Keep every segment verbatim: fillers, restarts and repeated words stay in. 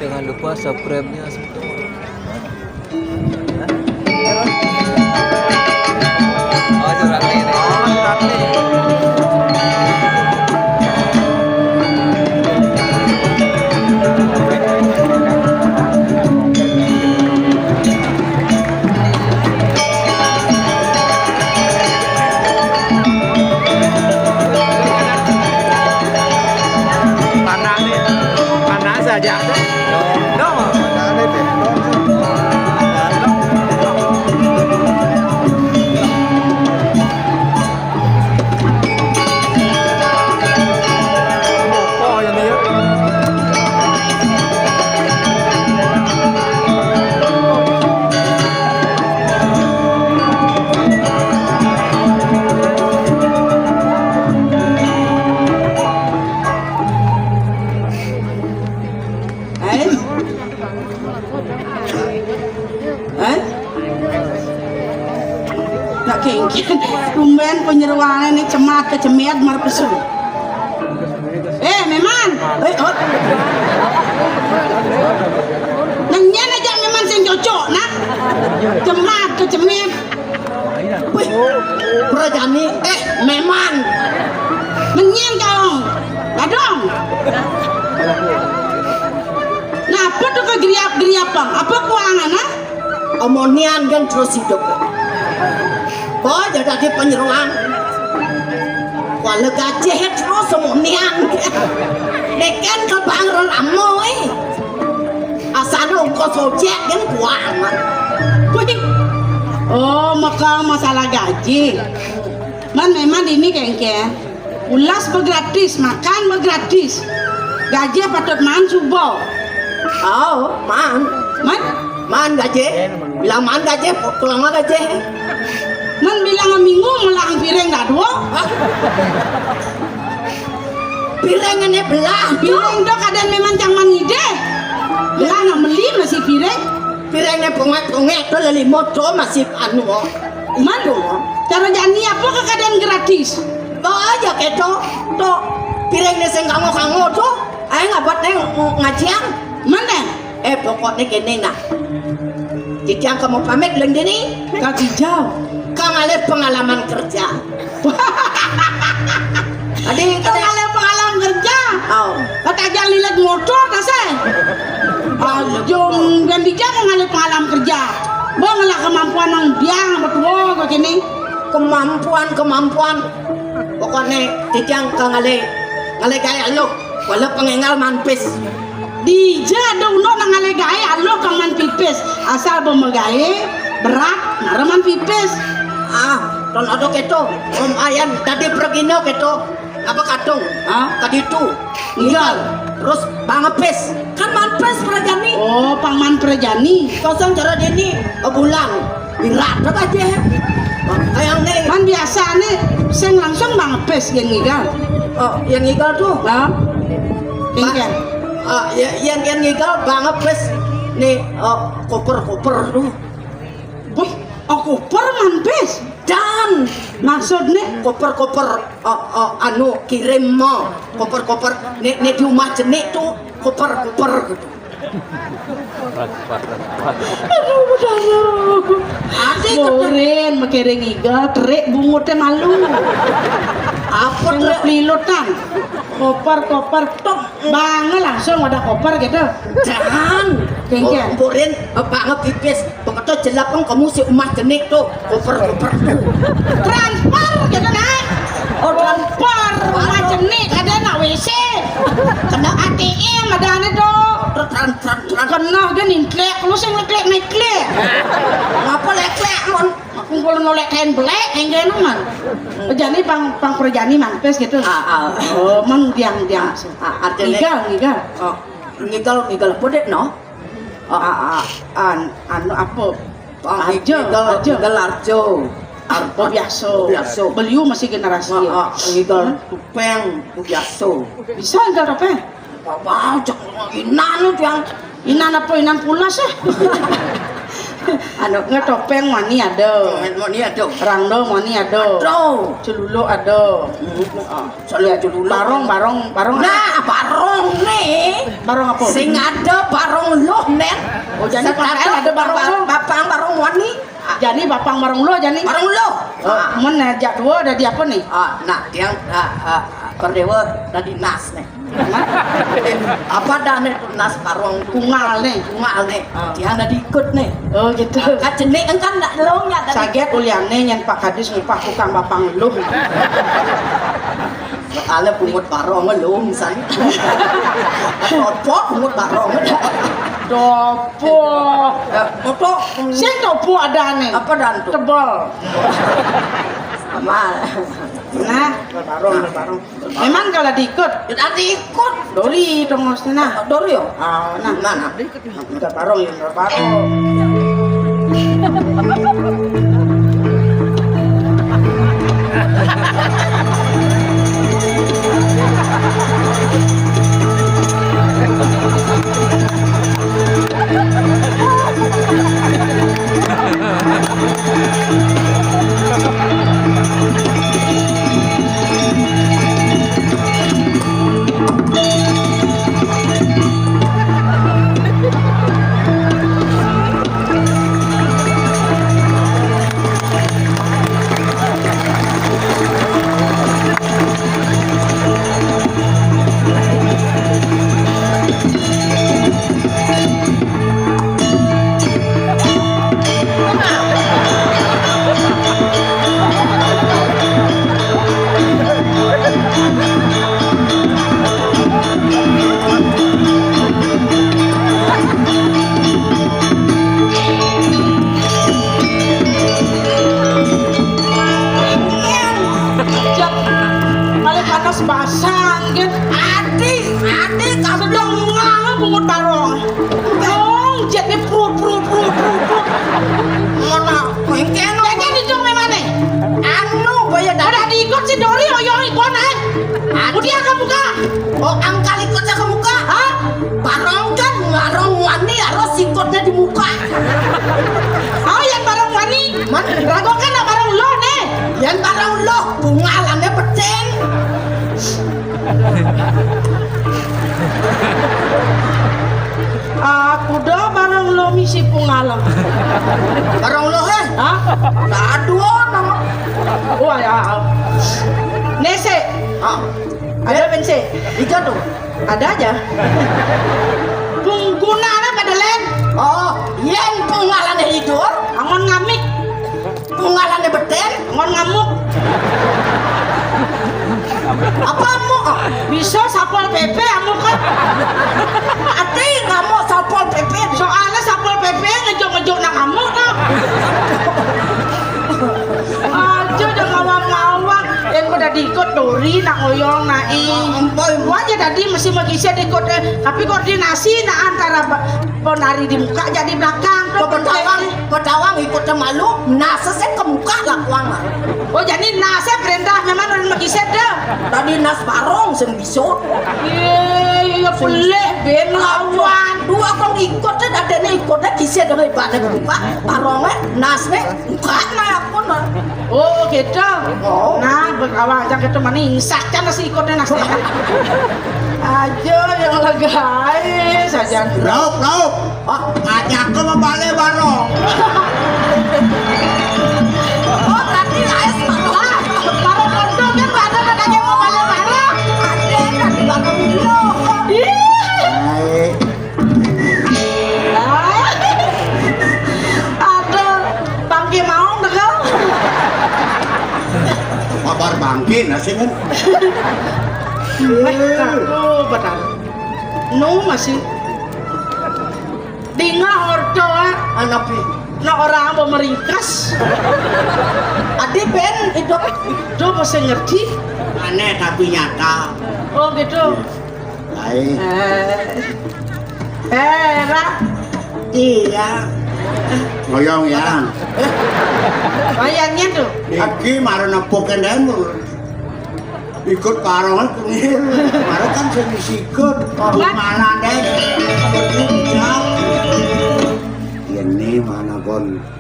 Jangan lupa subscribe-nya semua. Oh, curhat nih. Oh, curhat nih. Panah nih, panah saja tuh. Dong. Panah nih, dong. Oh, yang dia. Eh? Eh? Tak kengken. Tumben penyeruannya nih cemat kecemiat marpesu. Eh, Meman. Eh, oh. Nang nyen aja Meman sing cocok, nah. Cemat kecemiat. Wih, Prajani, eh, Meman. Nang nyen kau. Gadong. Nah, apa tuh kegeriap-geriapan? Apa kuangan, ah? Omonian kan terus hidup. Kok jadi tadi penyeruan? Kuala gajah terus omonian. Neken ke bang ramo, eh. Asal ongkos ojek kan kuangan. Wih. Oh, maka masalah gaji. Man, memang ini kengke. Ulas begratis, makan begratis. Gaji patut man subo. Oh, man. Man? Man gaji. Bilang man gaji, pulang gaji. Man bilang minggu melang piring dah dua. Piring ini belah. Piring tu kadang memang cang man ngide. Belah nak meli masih piring. Piring ini pungek-pungek tu lelimo tu masih anu. Man, cara jani apa ke keadaan gratis? Oh, ya keto. Tu piring ni sing kango-kango tu. Ai ngabat ni ngajian. Mana? Eh, pokoknya kene nah. Titiang kamu pamit leng dini. Kak Ijau. Kang alih pengalaman kerja. Tadi kang alih pengalaman kerja. Oh. Kata aja lilit motor kasih. Jom dan Ijau kang alih pengalaman kerja. Bang lah kemampuan nang biang betul kau kini. Kemampuan, kemampuan. Pokoknya titiang kang alih, ngalih gaya lu. Walau pengengal manpis. Dija ada uno nang ngalih gae alo kang man pipis. Asal bo magae berat, mara man pipis. Ah, ton ada keto. Om ayan tadi pergino keto. Apa kadung? Ah, kaditu. Tinggal. Terus bang pis. Kan man pis perjani. Oh, pang man perjani. Kosong cara dini, bulan. Birat tu gaji. Kayang ni. Man biasa ni, sing langsung bang pis yang ngigal. Oh, yang ngigal tu. Lah. Tinggal. Ah, ya, yang yang ngigal bang pis ni, oh, koper-koper tu. Wih, oh, koper man pis. Dan maksud ni koper-koper, oh, oh, anu kirim mo. Koper-koper ni, ni di rumah jenik tu koper-koper gitu. Aduh, aduh. Ati kebetulan. Moren, makereng iga, terik bungut teh malu. Apa terik? Lilutan. Koper, koper, tok. Bang langsung ada koper gitu. Jangan. Kengken. Moren, bang pipis. Beketo jelapeng kamu si umah jenik tu. Koper, koper tu. Transfer gitu, nah. Oh, transfer. Umah jenik, ada nak W C. Kena A T M, ada ni tu. Terus tran-, tran-, tran-. Kena dia nintlek, lu sing leklek-leklek. Ngapa leklek, mon? Aku kalau nolek kain belek, kain gaya man. Jadi pang, pang perjani man, pes gitu. Ah, ah. Oh, man diang, diang. Ah, artinya. Ngigal, ngigal. Oh, ngigal, ngigal apa dek, no? Oh, ah, ah, an-, anu apa? Oh, aja, ngigal, aja. Ngigal arjo. Arjo. Oh, biasa. Biasa. Beliau masih generasi. Ah, ah, ngigal topeng, biasa. Bisa ngigal topeng? Apa, cak inan tu yang. Inan apa, inan pulas, eh? Anu, ngetopeng wani ada. Wani ada. Rangda wani ada. Ada. Celuluk ada. Hmm, ah, celuluk. Barong, barong, barong. Nah, barong nih. Barong apa? Sing ada barong luh, Nen. Oh, jadi sekarang pakaian ada barong ba-, luh. Bapang barong wani. Jani bapang barong luh, jani. Barong luh. Oh, ah. Men ajak dua ada di apa nih? Ah, nah, yang, ah, ah, Perdewa tadi nas nih. Apa dah nih tu nas barong tu? Pungal nih. Pungal nih. Ah. Dia ada diikut nih. Oh, gitu. Kat jenik kan nak long ya tadi. Saget uliane nyen Pak Kadis ngupah tukang bapang luh. Soale pungut barong luh misalnya. Apa pungut barong? Dopo. Eh, apa? Sing dopo ada nih. Apa dan tu? Tebal. Sama. Nah, barong, barong. Memang kalau diikut? Kita diikut. Dori dong maksudnya. Dori ya? Ah, nah. Mana? Kita barong ya, kita barong. Cek, paling panas basah, gitu. Adi, adi, kamu dong ngalih pungut barong. Dong, jadi prut, prut, prut, prut, prut. Mana? Mungkin. Kayaknya di dong memang nih. Anu, boya. Udah diikut si Dori, oyong ikon, eh. Adi. Udah ke muka. Oh, angkal ikutnya ke muka. Hah? Barong kan ngarong wani harus ikutnya di muka. Oh, yang barong wani. Man, rago kan nak barong lo nih. Yang barong lo, bungalannya beting. Aku dah barong lo misi pungalang. Barong lo, eh? Hah? Aduh, nama. Wah, ya. Nese. Ah. Ada bense. Ijo tuh. Ada aja. Punggunane pada len. Oh, yen pungalane ijo. Angon ngamik. Pungalane beten. Angon ngamuk. Apa amuk? Bisa Satpol P P amuk kan? Ati ngamuk Satpol P P. Soalnya Satpol P P ngejuk-ngejuk nang amuk, nah. Aja udah ngawang-ngawang. Yang udah diikut Dori nak ngoyong nak i. Ampun. Wah, aja tadi mesti magisi diikut, eh. Tapi koordinasi nak antara ba-, ponari di muka jadi belakang. Tuh, petawang, petawang ikutnya malu, nasa saya ke muka lakuang. Oh, jadi nasa perintah memang orang magisi dah. Tadi nas barong sing bisa. Iya, iya, pelih ben lawan. Dua kong ikutnya, dadene ikutnya kisi dengan ibadah ke muka, barongnya, nasnya. Bukan, nah, aku, nah. Oh, gitu. Oh. Nah, berkawan aja gitu, mana insaknya nasi ikutnya nasi. Aja yang lega, eh, saja. Raup, raup. Ah, ngajak ke membalik barong. Oh, berarti lain barong. Barong konco kan ada, ada yang membalik barong. Ada, ada barong dulu. Ih. Baik. Aduh, bangke mau deh kau. Kabar bangke nasi kan. Eh, kamu benar. Nu masih. Dinga ordo, ah. Anapi. Nah, orang mau meringkas. Adi ben hidup. Itu masih ngerti. Aneh tapi nyata. Oh, gitu. Baik. Eh. Eh, Ra. Iya. Ngoyong ya. Bayangnya tuh. Iki mara nepuk kendemu. Ikut parong kengil. Mara kan sing disikut. Malah deh. Ini mana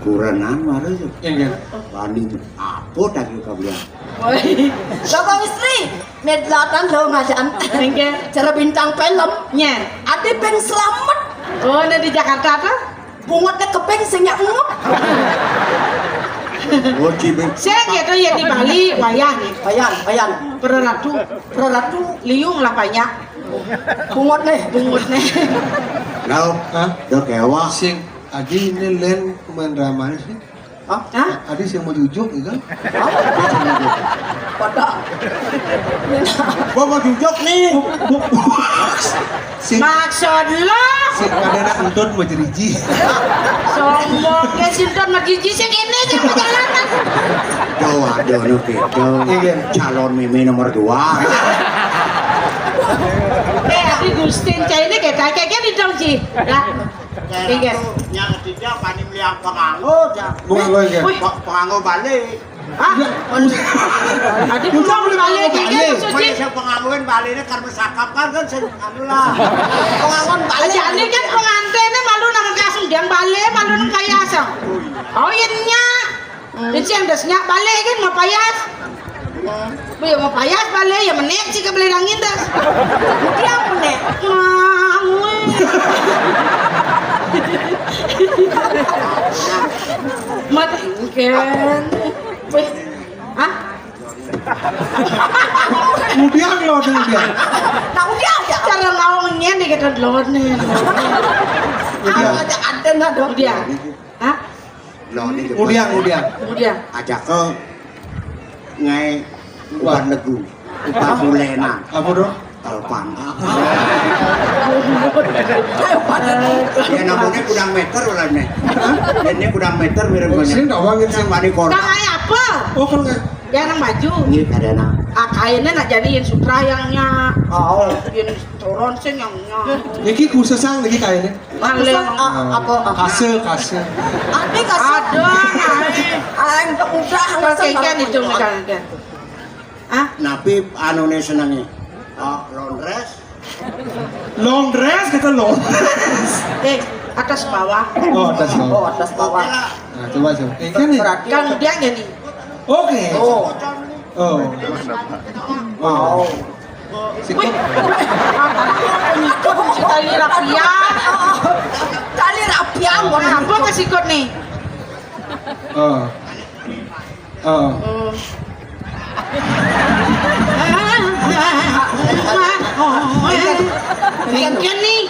Kurenan mare. Nggih. Wani apa tak kabeh. Woi. Bapak Istri, medlatan lo ngajan. Nggih. Cara bintang film. Nya. Ade ping selamat. Oh, ini di Jakarta tuh? Bungut nek keping sing nyak ngep. Oh, cibing. Sing gitu ya di Bali wayah nih. Bayan, bayan. Pereratu, pereratu liung lah banyak. Bungut nih, bungut nih. Nah, hah? Udah kewah. Sing, Aji ini len pemain dramanya sih. Hah? Hah? Ada sing mau jujuk gitu. Hah? Pada. Gua mau jujuk nih. Sing, maksud lo? Sing ada anak entut mau jeriji. Sombong ya si entut mau jeriji sing ini sing perjalanan. Tuh, aduh, lu gitu. Iya. Calon mimi nomor dua. Eh, tapi Gustin, cah ini kayak kayak gini dong, Ji. Ya. Daerah tuh, yang ketiga, paling meliang penganggo, ya. Penganggo, ya. Wih. Pe-, penganggo balik. Hah? Iya. Aduh, penganggo balik, kayak gitu, Suci. Mana saya penganggoin balik ini karena sakap kan, kan, saya, anu lah. Penganggoan balik. Aja ini kan pengantin ini malu nama kasung, dia balik, malu nama kaya asam. Oh, iya, nya. Ini yang desnya balik kan, mau payas. Bu, ya mau payas balik, ya menek sih ke beli langit dah. Dia menek. Nah, weh. Mat, kan. Weh. Hah? Kemudian lo, kemudian. Nah, udah ya. Cara ngawangnya nih kita duluan nih. Udah. Apa aja ada nggak dong? Udah. Hah? Lo ini Udiang, udiang. Udiang. Ajak ke ngai uban legu, uban bulenan. Apa tuh? Telpang. Ya namanya kudang meter lah nih. Ini kudang meter mirip. Oh, sini dong, Bang, ini sini. Bani korban. Kang, kayak apa? Oh, kalau nggak. Dia nang baju. Ini ada nak. Ah, kainnya nak jadiin sutra yang nya. Oh. Yang turun sih yang nya. Niki khusus sang niki kainnya. Maling. Apa, apa? Kase, kase. Ada kase. Ada, nah. Aing tak mudah. Oke, kan itu, kan, kan. Ah? Napi anu nih senangnya? Oh, laundress. Laundress, kita laundress. Eh, atas bawah. Oh, atas bawah. Oh, atas bawah. Oke lah. Nah, coba, coba. Eh, kan nih. Berarti kan dia nggak nih? Oke. Oh. Oh. Wow. Sikut. Wih. Tali rapian. Tali rapian, mau apa ke sikut nih? Oh. Oh. Hmm. Mungkin nih.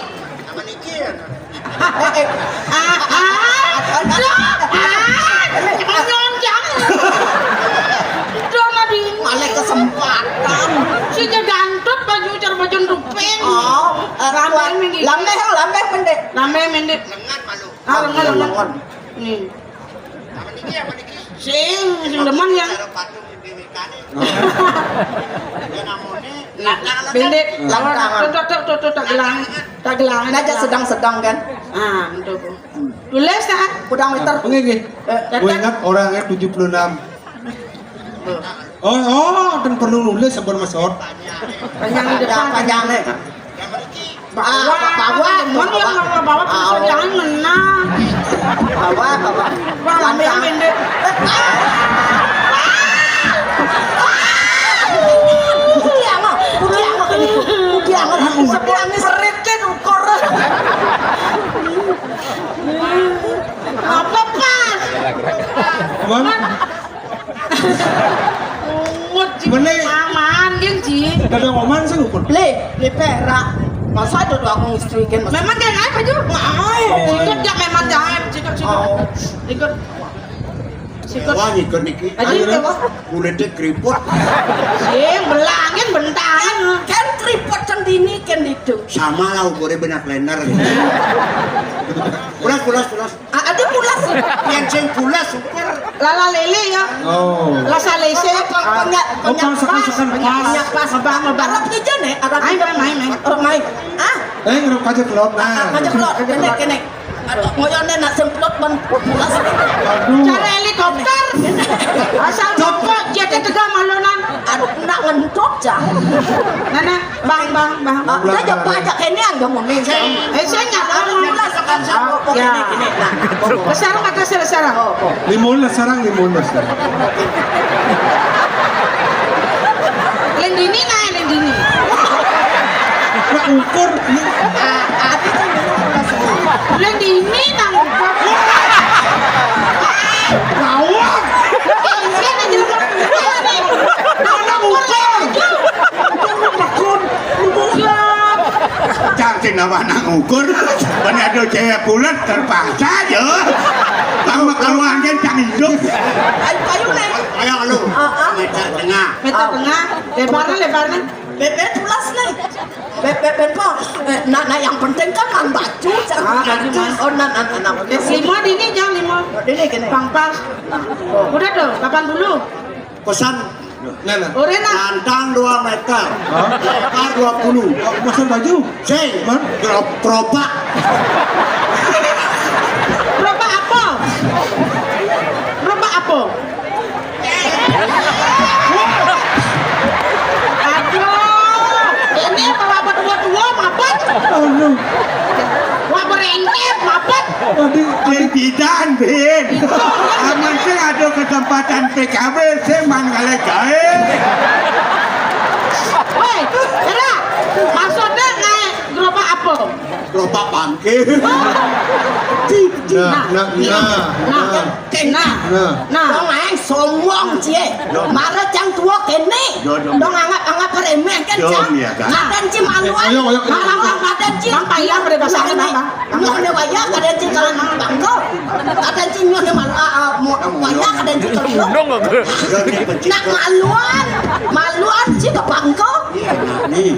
Ah, ah, aduh, ah, nyonjang. Aduh, Nadine. Malah kesempatan. Si gantut baju cer baju duping. Oh, eh, rame minggi. Lambeh, lambeh pendek. Lambeh pendek. Lengan malu. Ah, lengan, lengan. Lengan. Nih. Apa niki, apa niki? Sing, sing demen ya. Cara patung di B W K nih. Ya namanya. Nah, pendek. Lantangan. Tuh, tuh, tuh, tuh, tuh, tak gelang. Tak gelang. Nah, aja sedang-sedang kan. Ah, betul. Tulis, ah. Udah meter. Nggih, nggih. Eh, gue ingat orangnya tujuh puluh enam. Oh, oh, dan perlu nulis sampun mesot. Panjang di depan. Panjang nih. Bawa, bawa, bawa, bawa, bawa, jangan menang. Bawa, bawa. Bawa, ambil, ambil, deh. Putih amat, putih amat ini. Putih amat. Sebelah ini seritin ukur. Apa, Pak? Bang? Ungut, Ji. Mana? Aman, geng, Ji. Dadang oman sih ukur. Le, le perak. Masa ada dua aku istri kan? Memang dia ngapain, Ju? Ngapain? Oh. Ikut ya, memang dia. Ikut, ikut. Oh. Ikut. Sikut. Wah, ikut niki. Aja. Ayo, ikut, wah. Kulitnya keriput. Sing, belangin, bentang. Kan keriput kan dini, kan itu. Sama lah, ukurnya banyak liner. Pulas, pulas, pulas. Ah, ada pulas. Yang sing pulas, ukur. Lala lele ya. Oh. Lasa lese. Punya, punya pas. Punya pas. Arab aja nih, Arab. Main, main, main, main. Oh, main. Ah? Eh, ngeruk aja kelot, nah. Ah, aja kelot. Kene, kene. Aduh, ngoyone nak semplot ban pulas. Aduh. Cara helikopter. Asal jopok, jete tegak malonan. Aduh, nak ngentot, Cang. Nana, bang, bang, bang. Ah, dia jopok aja kene, anggo muni. Eh, saya nggak tahu. Pulas. Ah, ya. Besar mata sel-, sarang. Oh, oh. Limun lah sarang, limun lah sarang. Lendini nae, lendini. Nak ukur. Ah, ati kan dulu sama semua. Lendini nang ukur. Rawak. Ini kan aja ukur. Nang ukur. Ukur, ukur. Cang sing nama nang ukur, bani ada cewek pulet terpaksa aja. Kamu keluar kan cang hidup. Ayo, ayo, Neng. Ayo lu. Ah, ah. Meter tengah. Meter tengah. Lebarnya, lebarnya. Bebek pulas nih. Bebek, bebek, eh, nah, nah, yang penting kan man baju, jangan. Ah, baju, Mas. Oh, nah, nah, nah, nah. Lima di ini, jangan lima. Ini gini. Pang pas. Udah tuh, delapan puluh. Pesan. Nah, nah. Orena. Nantang dua meter. Hah? Lebar dua puluh. Oh, pesan baju? Sing. Hah? Gerop-, keropak. Keropak apa? Keropak apa? Aduh, ini bawa berdua-dua, mabat. Aduh. Wah, berengket, mabat. Aduh, Bin, bidan, Bin. Aman sih ada kesempatan P K B, saya man ngalek ae. Woi, Era, maksudnya naik gerobak apa? Gerobak bangke. Nah, nah, nah, nah. Nah, nah. Nah. Dong aeng sombong cie. Yo. Mara cang tua kene. Yo, yo. Dong anggap-anggap remeh kan, yo, cang. Iya, kan. Kadang ci maluan. Eh, ayo, ayo, ayo. Maluan kadang ci. Bang, payah pada bahasa apa, Bang? Nyoh ne waya kadang ci kalau nang bangko. Kadang ci nyoh ne malu, ah, ah, mo-, waya kadang ci kalau. Yo, ini pencipta. Nak maluan. Maluan ci ke bangko. Iya, nah, nih.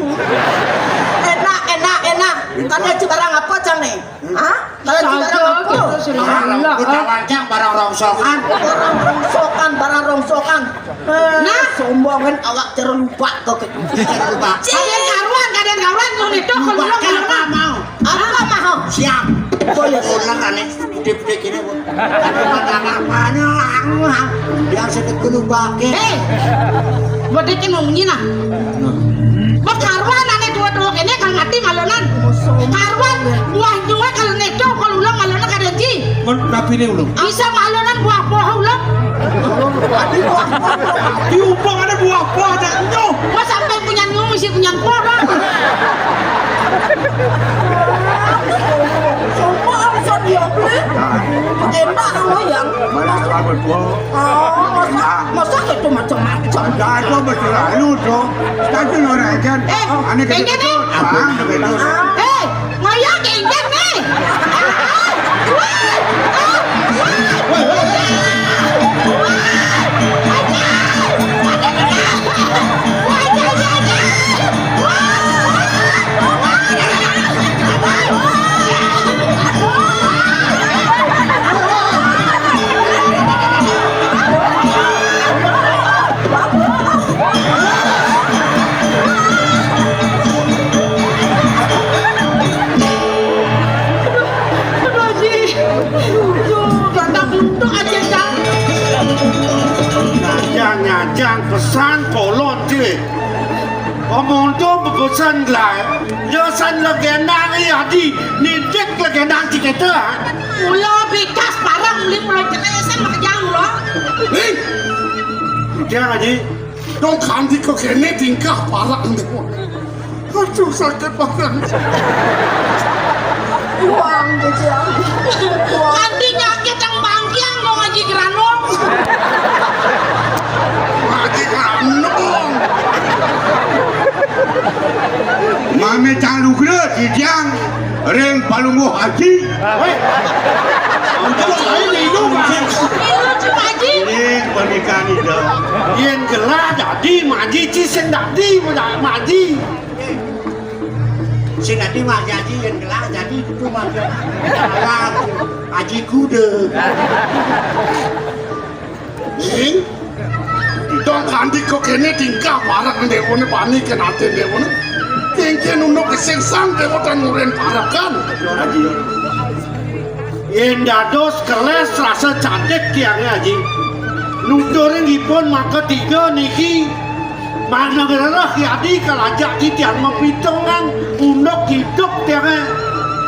Enak, enak, enak. Kadang ci barang apa, cang, nih? Hah? Kalau barang apa? Barang, aku tawarnya barang rongsokan. Barang rongsokan, barang rongsokan. Eh, nah, sombongan awak terlupa kok. Terlupa. Kadang karuan, kadang karuan, mau itu, kalau lupa, kalau apa mau? Apa mau? Siap. Oh, ya. Ulang aneh, gede-gede gini, Bu. Tapi mana, mana, yang sedek dulu pakai. Eh, bodek yang mau munyi, nah. Nah. Wah, karuan ane dua-dua kene kal mati malonan. Karuan buah nyuwe kal nedo kal ulang malonan kadang ci. Kon rapine ulung. Bisa malonan buah poh ulang. Diumpang ada buah poh ada nyuh. Wah, sampai punya nyuh mesti punya poh, Bang. Semua bisa dia beli. Enak sama yang. Mana ada buah? Oh, masa, masa itu macam-macam. Ada apa betul lalu tu? Satu orang kan. Eh, aneh kena betul. Abang betul. Eh, ngoyak kengkeng nih. Aduh, Haji. Aduh, ganteng untuk aja, Cang. Nyajang, nyajang, pesan kolot, Ci. Omong tu bepesan gelai. Yo san legenda ni, Haji. Nidik legenda ci kita. Mula bikas parang muli mula cerai san makejang mula. Hei. Jangan, Haji. Dong kandi ko kene tingkah parang ni. Aduh, sakit banget. Uang gitu ya. Uang. Kanti nyakit yang bangkiang dong Haji Granong. Haji Granong. Mame calugra titiang ring palungguh Haji. Weh. Untuk saya minum, Haji. Minum, Haji. Ini pernikahan itu. Yen gelah dadi maji ci sing dadi maji. Sing dadi mah Haji, yen gelah dadi itu mah Haji Kuda. Ning, dong kanti ko kene tingkah parek ndewone panik kena ati ndewone. Kengken unduk kesing sang dewa dan nguren parekan. Yen dados keles rasa cantik tiange Haji. Nuturing ipun maka tiga niki Mana ngrereh yadi kalajak titiang mapitungan unduk hidup tiange.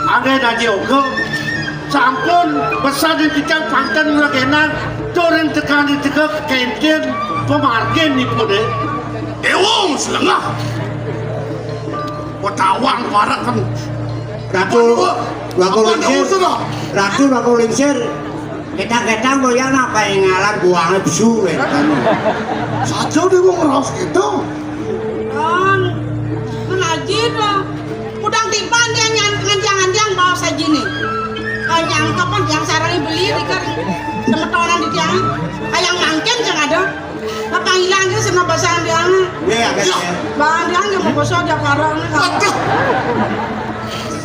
Anggen Haji Oga. Sampun pesan titiang pantun nglegenang tur ring tekan teka kenten pamargin ipun. Déwa selengah. Wetawang parek kan. Ratu, Apa, Ratu apa Lingsir. Déwa sudah? Ratu, Ratu Lingsir. Ketang-ketang boyang apa yang ngalang buangnya besu, eh. Saja dia mau ngeraos gitu. Kan, kan aji to. Kudang tiban dia nyan-, ngantiang-ngantiang baos aji nih. Kanyang kapan tiang sarang beli di kan semetonan di tiang. Kayang mangkin sing ada. Apa hilang ke sana basang tiang. Iya, ya. Bahan tiang yang mau bosok dia parang. Aduh.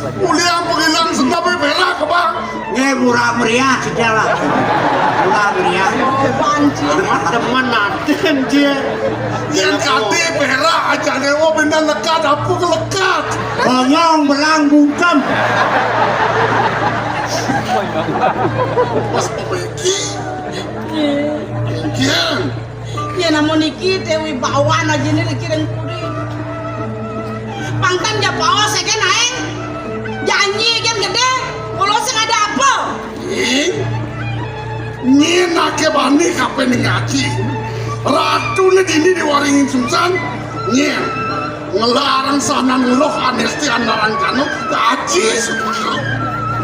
Uli apa hilang sendal perak, Bang? Nggih, murah meriah, sida lah. Murah meriah. Oh, banci. Demen aten, Cik. Yén kadé perak, aja dewa bintang lekat, apa kelekat? Bonyong belang bungkem. Pas perbaiki. Yén. Yén amun niki Déwi Bawan aja nih dikirim kudi. Pangkan ja paos ya kan aing. Janji kan gedé. Kalau sing ada apa? Ing, nyén aké bani kapan ngaji. Ratuné dini diwaringin sungsan. Nyén ngelarang sanan ngeluh anesti anarang kanu ngaji.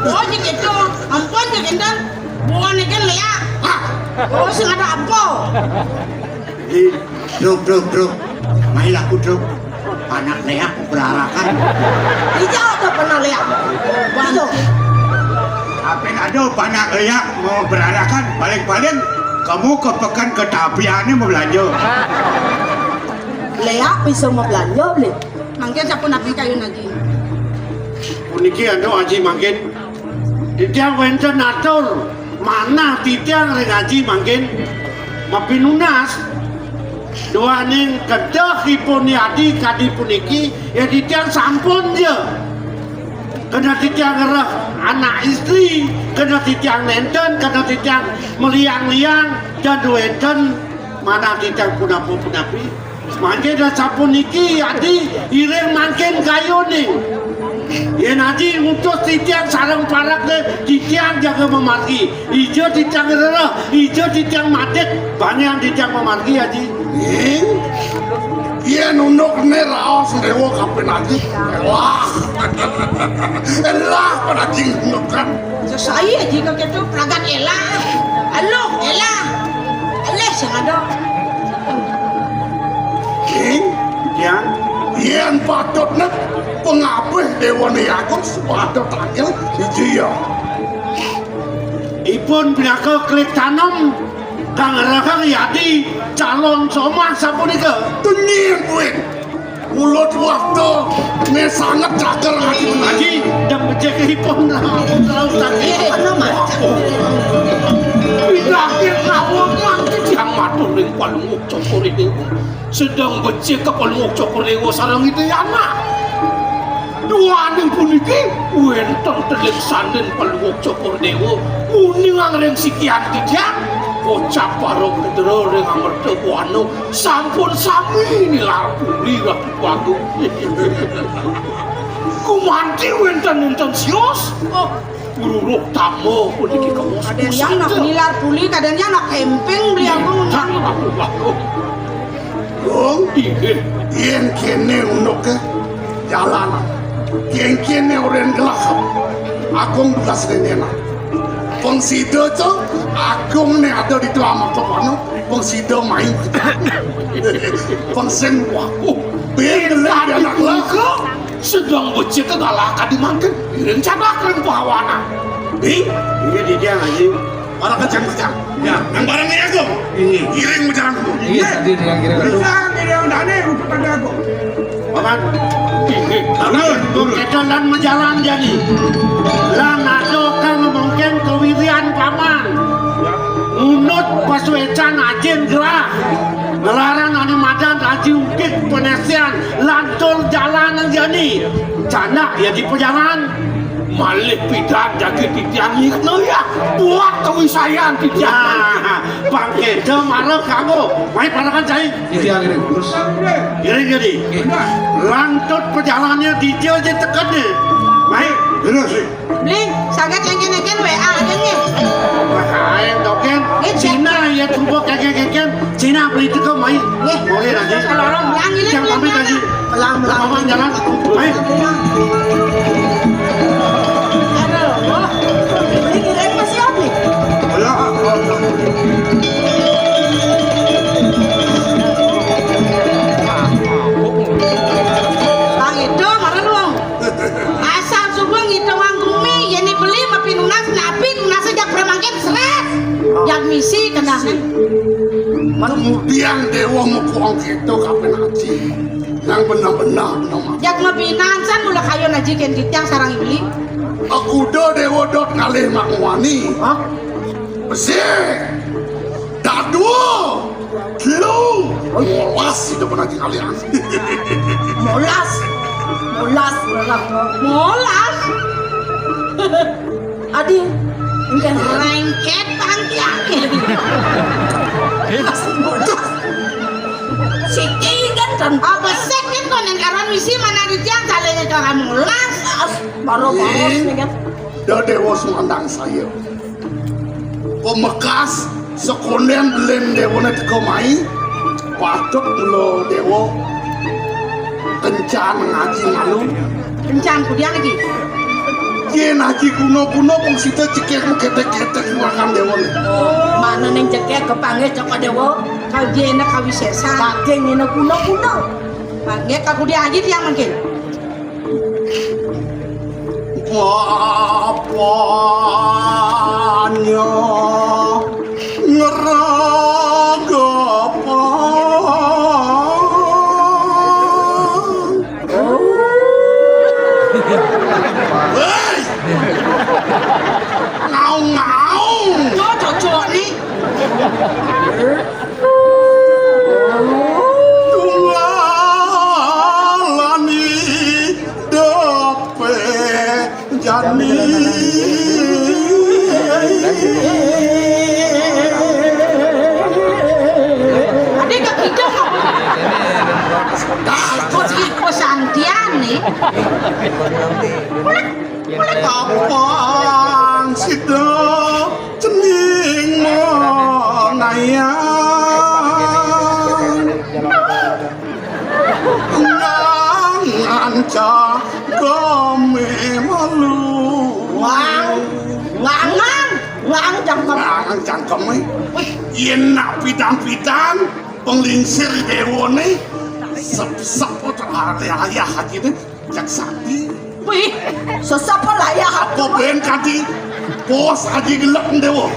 Oh, gitu. Ampun, Kak Intan. Bukan ikan liak. Ah. Oh, sing ada apa? Ih, Druk, Druk, Druk. Mai laku, Druk. Anak leak berarakan. Ija ada pernah leak. Bantu. Apa ada anak leak mau berarakan? Paling-paling kamu ke pekan ke Tapian ini mau belanja. Leak bisa mau belanja, beli. Mangkin sampun napi kayun aji. Puniki anu aji mangkin. Titiang wénten atur manah titiang ring aji mangkin mapinunas duaning kedehipun yadi kadi puniki, ya titiang sampun ya. Kena titiang ngereh anak istri, kena titiang nénten, kena titiang meliang-liang, dan wénten manah titiang punapa-punapi. Mangkin sapuniki adi iring mangkin kayuning. Yén adi ngutus titiang sareng parekné titiang jaga mamargi. Ija titiang rereh, ija titiang madit, banian titiang mamargi, Aji. Ing, yén undukné raos déwa kapan Aji. Wah. Elah pan Aji ngundukan. Sesai Aji kok itu pelagat elah. Aluh, elah. Elah sing ada. Ing, yén, yén patutné pangabih déwané Agung sepatut tangkil siji ya. Ipun pinaka klik tanem kang ngrehang yadi calon somah sapunika. Tunyén buin. Mulut waktu né sanget cager ngaji menawi. Aji, dan becikipun laut laut tadi. Iya, iya, bener, Mas. Pinakir laut nganti tiang matur ring Palungguh Cokor Déwa. Sedeng becik ka Palungguh Cokor Déwa sareng Ida Yana. Duaning puniki wénten telik sandin Palungguh Cokor Déwa uningang ring sikian titiang. Kocap para putra ring Amerta Buana sampun sami nilar puri Ratu Agung. Gumanti wénten-wénten sios. Oh, ruruh tama puniki kemos. Kadén yang nak nilar puli, kadén yang nak kemping beli aku. Ratu Agung. Dong, inggih. Yén kéné unduké jalan. Yén kéné orén gelah. Agung belas nénéna. Pang sida to, Agung né ada di tuah motor kono. Pang sida main. Pang sing wah. Bén gelah anak lah. Sedeng becik ke galah kadi mangkin. Iring cadak ring pawana. Di, ini di dia ngaji. Para kejang-kejang. Ya, nang barang ya, Gong. Ini. Iring majalan, Gong. Iya, tadi dia kira. Bisa, dia yang dane, untuk pada, Gong. Paman. Ini. Paman, Gong, kita lan majalan jadi. Lan ada kang mungkin kewirian, Paman. Ngunut pasuecan ajin gerah. Ngelaran anu madan aji ukit penesian. Lantur jalan jadi. Canda ya di pejalan. Malih pidan jagi titiang nyikna ya. Buat kawisayan titiang. Nah, pangkeda marep kanggo. Mai parekan cai. Titiang ini terus. Ini jadi. Lantut perjalanannya di dia aja tekadnya. Mai. Terus. Bling, saget éngkén-éngkén W A aja nggih. Wah, aéng to, Kén. Nggih, Cina ya, tumpuk kékén-kékén. Cina beli teko mai. Nggih. Boleh lagi. Tolong, ulangi, Yang ulangi. Pamit lagi. Pelan-pelan. Mama jalan. Ayo. Aduh, wah. Ini kirain masih apa nih? Ayo. Bang Edo, marah lu, Bang. Asal suba ngitungang gumi, yén beli mapinunas, napi nunas jak pramangkin srét. Jak misi kendangan. Kemudian Déwa mukong kéto kapén aji. Nang bener-bener bener. Jak mapinunas san mula kayun aji kén titiang sareng beli. Akuda Déwa dot ngalih mak muani. Hah? Besik. Dadua. Telu. Molas itu pernah dikalian. Molas. Molas, molas. Molas. Adi, engken. Lengket pantiake. Molas. Siki kan kan. Apa sik kan konen karon misi mana di tiang salahnya cara molas. Baru baru nih kan. Da Déwa sumandang saya. Pamekas sekondén belin Déwané teka mai, patut mula Déwa kencan ngaji malu. Kencan kudian lagi. Yén aji guna-guna pang sida cekek kéték-kéték makan Déwané. Mana ning cekek kepanggih cokot Déwa? Kau dia enak kau sesa. Daging ini guna-guna. Panggih kau kudian aji tiang mungkin. Bapaknya ngeragapan. Hei! Ngaung-ngaung. Cocok, cocok nih. Tunggalani dapé jani. Ade kakidang apa? Kok iki pesantian nih? Kapang sida cening menayang. Ngangan cangkeme malu. Wang, ngangan, ngangan cangkem. Ngangan cangkeme. Yén nak pidan-pidan penglingsir Déwané, sep-sep ayah hatiné. Jak sakti. Wih, sesapa layah apa ben kadi pos aji gelek Déwa.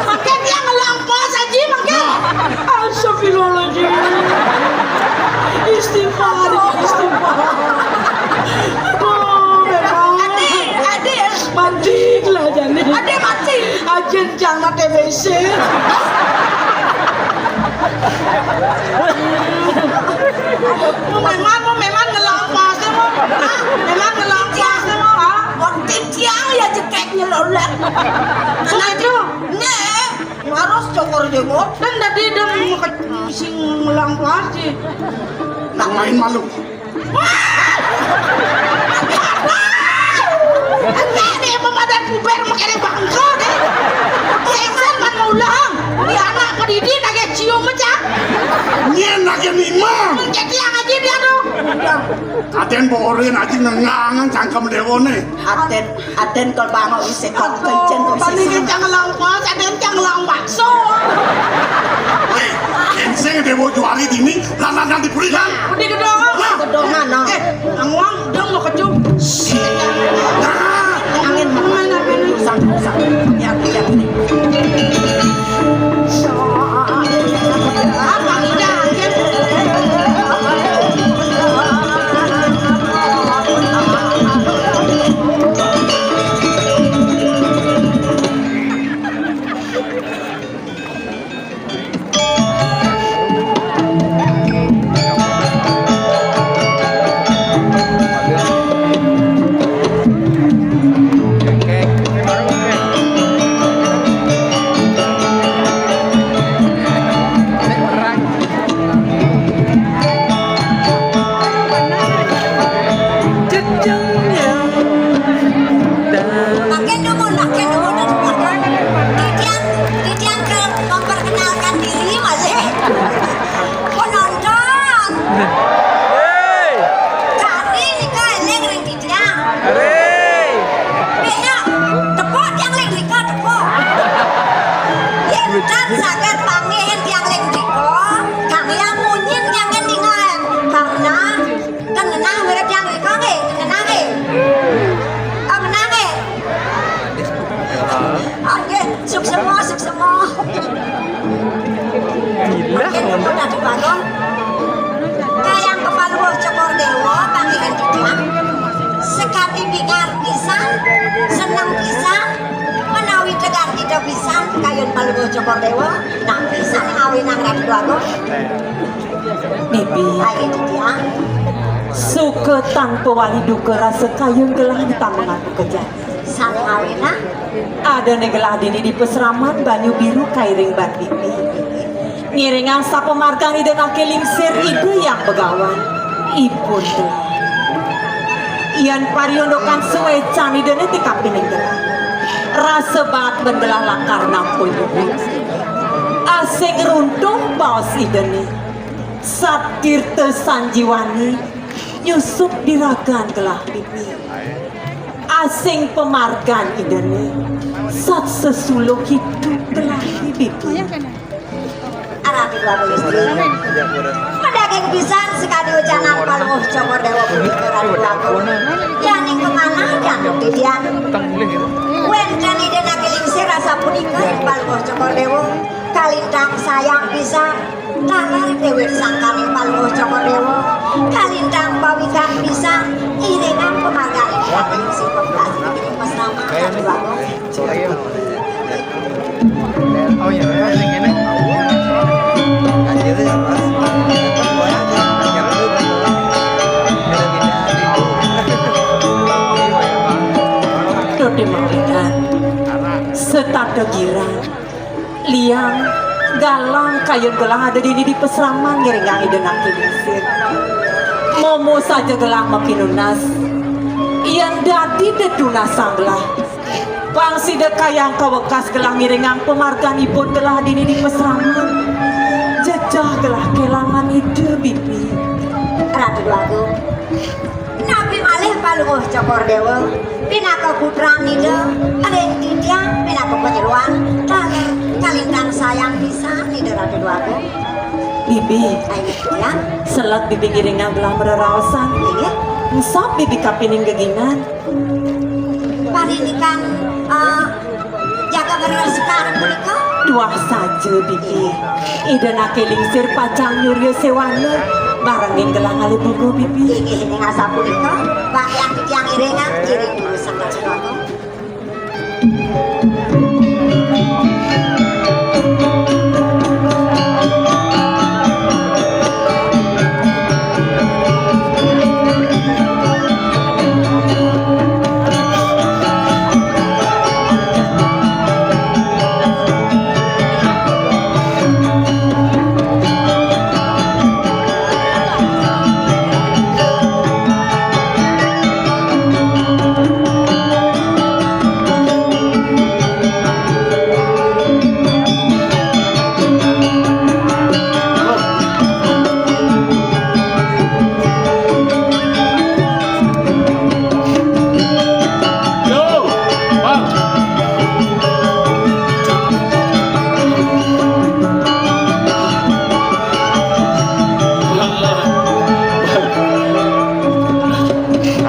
Mangké dia ngelang pos aji mangké. Nah. Astagfirullahaladzim. Istighfar, istighfar. Aduh, memang. Adi, Adi. Mati lah jani. Adi mati. Ajen Jangan T B C. Mau memang, mau memang ngelampas deh, mau. Hah? Memang ngelampas deh, mau. Hah? Wong titiang ya cekek nyelolek. Begitu. Nih, harus cokor jenggot. Dan tadi dia mau ke sing ngelampas sih. Nang main malu. Wah! Enggak nih, pemadan puber makin bangkrut deh. Sengsen man mulang. Di anak kedidi nage cium aja. Nyén nage mimang. Jadi yang aja dia tuh. Aden borin aja ngengangan cangkem Déwané. Aden Aden kol bangok isih kok kencen kok isih. Paling kencang ngelong pos, aden kencang ngelong bakso. Wéh, ensing Déwa Juari dini, lan-lan dipurilan. Udah gedong. Nah. Gedongan, no. Eh, anguang, dong mau kecup. Nah. Angin. Main apa ini? Usang, usang. Ya, ya, ini. Apa ini? Tan saged panggihin tiang ring drika, kamiang munyin tiang ngendingan. Karena ten ngenah mirib tiang drika nggih, ten ngenah nggih. Oh, ngenah nggih. Oke, suksema, suksema. Gila, mungkin ngono. Aduh, Bagong. Kayang Palungguh Cokor Dewa, panggihin titiang. Sekadi bingar pisan, seneng pisan, menawi tegar kita pisan, kayun Palungguh Cokor Dewa, napi sané awinang Ratu Agung? Bibi. Ayo, titiang. Suka tanpa wali duka rasa kayun gelah ditambangan pekerjaan. Sané awinang? Adané gelah dini di pasraman Banyu Biru kairing ban bibi. Ngiringang sapamargan Ida Anaké Lingsir Ida Hyang Begawan. Ipun gelah. Yén pariundukan suécan Idané té kapining gelah. Rasa baat ben gelah lakar nampun bubut. Asing runtuh baos Idané. Satirta sanjiwani nyusup di ragan gelah bibi. Asing pamargan Idané, sat sesuluh idup gelah bibi. Arati dua puluh istri. Madaging pisan sekadi ucapan Palungguh Cokor Dewa punika Ratu Agung. Yaning kemanah jangkep titiang. Wénten Ida Anaké Lingsir rasa punika Palungguh Cokor Dewa. Kalintang sayang pisan. Taler déwék sangkaning Palungguh Cokor Dewa, kalintang pawikan pisan, iringan pamarganing Ratu Sing Pembelas niki pasrama Ratu Agung. Oh iya, sing ini. Tuti mawingan, setata girang. Liang, galang kayun gelah ada dini di pasraman ngiringang Ida Anaké Lingsir. Momo saja gelah mapinunas. Yén dadi dedunasang gelah. Pang sida kayang kawekas gelah ngiringang pamarganipun gelah dini di pasraman. Jejeh gelah kélangan Ida bibi. Ratu Déwa Agung. Napi malih Palungguh Cokor Déwa, pinaka putran Ida, ring titiang pinaka panyeroan, taler kalintang sayang pisan Ida Ratu Déwa Agung. Bibi, ayo titiang. Selat bibi ngiringang gelah mareraosan. Inggih. Engsap bibi kapining geginan. Parindikan, eh, Jaga Berlaskar punika? Tuah saja, Bibi. Ida Anaké Lingsir pacang nyurya séwana barenging gelah ngalih bubuh, Bibi. Inggih, ning asapunika, bakyan titiang iringang, iring durus Sang Ratu Agung.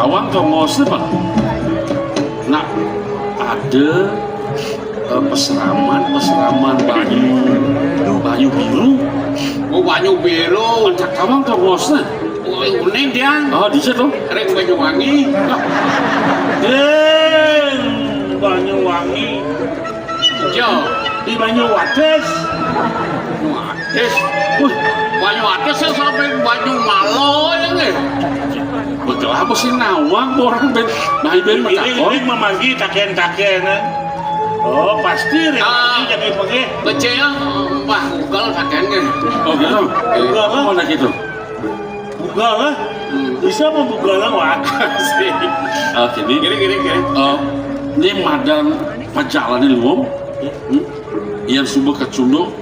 Awang kok ngosé, Pak? Nak ada, eh, peseraman, peseraman banyu, banyu biru. Oh, banyu biru. Cak kawang to bosna. Oh, uning tiang. Oh, di situ. Ring Banyuwangi. Ring Banyuwangi. Jo, di Banyu Wates. Wates. Wih, Banyu Wates sing sampai Banyu Malo ya nggih. Betul apa sih nawang orang ben, nah ben ini, ini memanggil taken-taken, eh. Oh, pasti ring Ah, ini jadi pergi. Becek ya, Pak Google kakeknya. Oh gitu. Google apa? Mana gitu? Google lah. Hmm. Bisa membuka lah, Wak. Sih. Oke, ini. Gini, gini, gini. Eh, ini madan pajalan ini, Wong. Hmm? Yang subuh kecunduk,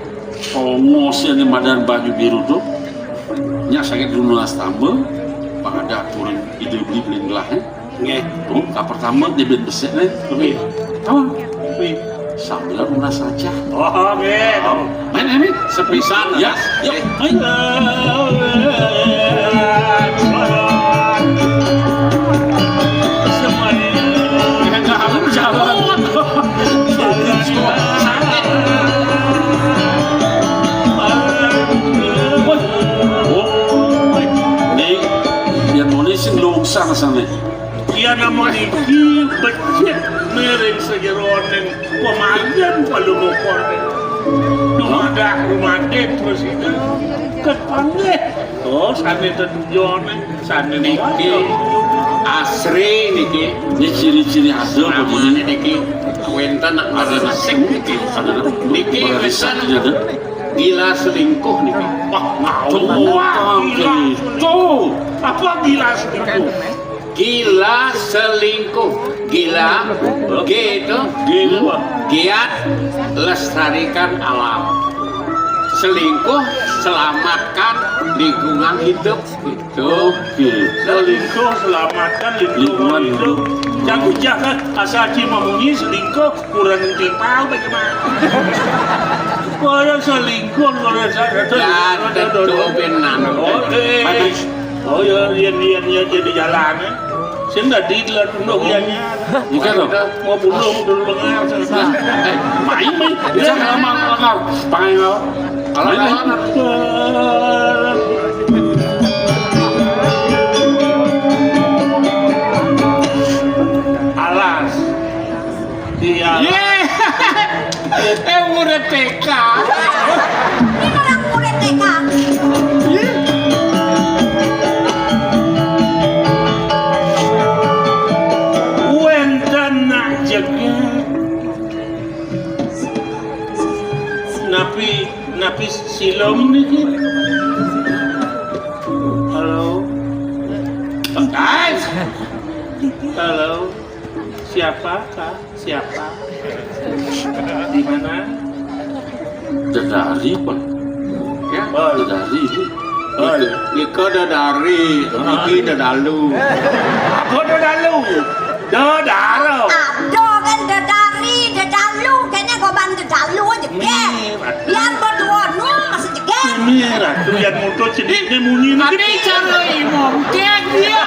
ongos ini madan baju biru tuh. Nya sakit dulu nastamba, pang ada aturan ide beli beli gelah, eh. Nggih. Tuh, ka pertama dia ben besik nih. Oke. Apa? Oke. Sambil lunas saja. Oh, oke. Main ini sepisan. Ya, yuk, main. Semuanya. Enggak, aku jalan. Woi, woi. Nih, yang nulis sing lungsang sana. Iya, nama niki becik miring sejeroning pemayan palumukone. Dumadak rumadik terus itu kepanggih. Oh, sane tetujone, sane niki asri niki. Ini ciri-ciri ada begini. Niki wenten nak ada nasib niki. Ada niki wenten gila selingkuh niki. Wah, ngawur. Tuh, gila. Tuh. Apa gila selingkuh? Gila selingkuh. Gila, G itu, G itu, Pak. Giat lestarikan alam. Selingkuh, selamatkan lingkungan hidup. Itu G. Selingkuh, selamatkan lingkungan hidup. Jangan, jangan asal cuma munyi selingkuh, kurang timpal bagaimana? Orang selingkuh, orang sadar. Ya, betul benar. Oke. Oh ya, rian-rian ya jadi jalan. Sing dadi delok tunduk ya. Bukan loh. Mau bunuh dulu lengar. Eh, main, main. Bisa kalau mau lengar. Pakai lo. Kalau main, main. Alas. Iya. Ye. Eh, murid T K. Ini orang murid T K. Wenten nak jeger. Napi, napi silem niki? Halo. Guys. Halo. Siapa, Kak? Siapa? Di mana? Dedari, Pak. Ya, Pak. Dedari ini. Oh, nika dedari, niki dedalu. Apa dedalu? Dedaro. Ada kan dedari, dedalu, kene goban dedalu aja, Kak. Biar berdua nu masih jeger. Ini ratu yang mutu cedik ni munyi ni. Ade cara imong, Kak, dia.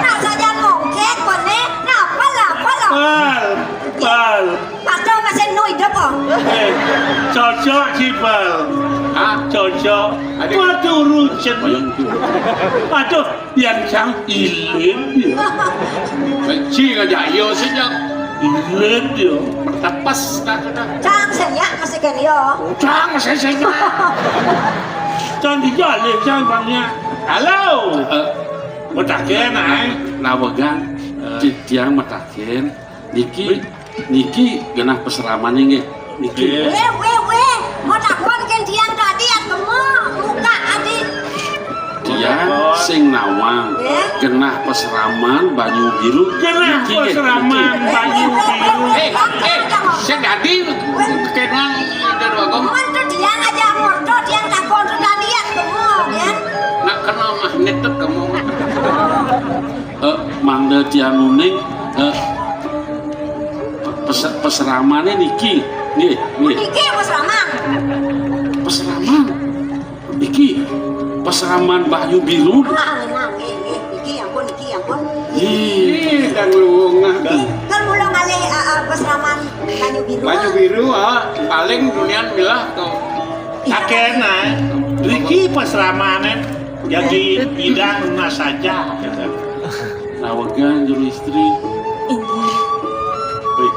Nak saja mongkek, boleh. Nah, apa lah, apa lah? Pal, pal. Atau masih nu hidup, oh. Eh, cocok sih, pal. Hah? Cocok. Aduh. Waduh, runcen. Aduh, yang sang ilit dia. Benci aja, iya sih, Cok. Ilit dia. Tepas, dah, dah. Cang, saya masih kan, yo. Cang, saya, saya. Cang dijalin, cang, bangnya. Halo. Eh. Mataken, ae. Nawegang, eh, ti-, tiang mataken. Niki, niki genah pasramane nggih. Niki. Nggih. Weh, weh, weh. Mau takon kan tiang tadi ya gemuk, muka adi. Tiang sing nawang. Nggih. Genah pasraman banyu biru. Genah niki nggih, pasraman niki. Banyu biru. Eh, eh, sing dadi kenang Dor Bagong. Mun tu tiang aja murdo, tiang takon tu tadi ya gemuk, ya. Nak kena magnet tu gemuk. Eh, mangda tiang uning, eh, pes-, pasramane niki. Nggih, nggih. Niki pasraman. Pasraman. Iki pasraman Banyu Biru. Ah, memang, nggih, nggih. Niki ampun, niki ampun. Ih, kang luwung ah. Kan mula ngalih, eh, eh, pasraman Banyu Biru. Banyu Biru, ah, paling dunian milah to. Iya. Akeh nah. Riki pasramane jadi idang nunas saja. Nawegang juru istri. Inggih. Wih.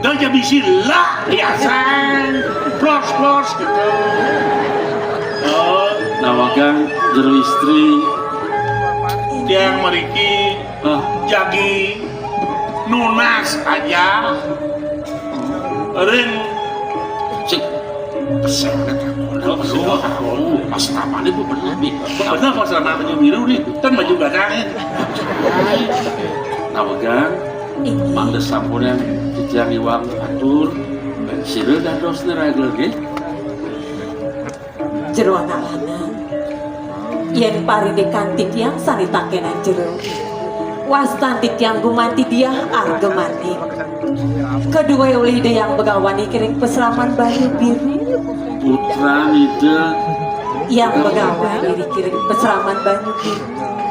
Dah jadi sila biasa. Plos, plos gitu. Oh, nawegang juru istri. Tiang mriki, ah, jagi nunas aja. Ring. Cek. Pesan kata aku. Oh, oh, Mas Ramane bu bener nih. Bener Mas Ramane Banyu Biru nih. Kan baju gadang. Nawegang, mangda sampunang titiang iwang atur, sira dados niragel nggih. Jero anak lanang, yen parindikan titiang sane takenan jero, Wastan titiang gumanti Diah Argamanik. Kedue olih Ida Hyang Begawan ring pasraman Banyu Biru. Putran Ida. Hyang Begawan ring pasraman Banyu Biru.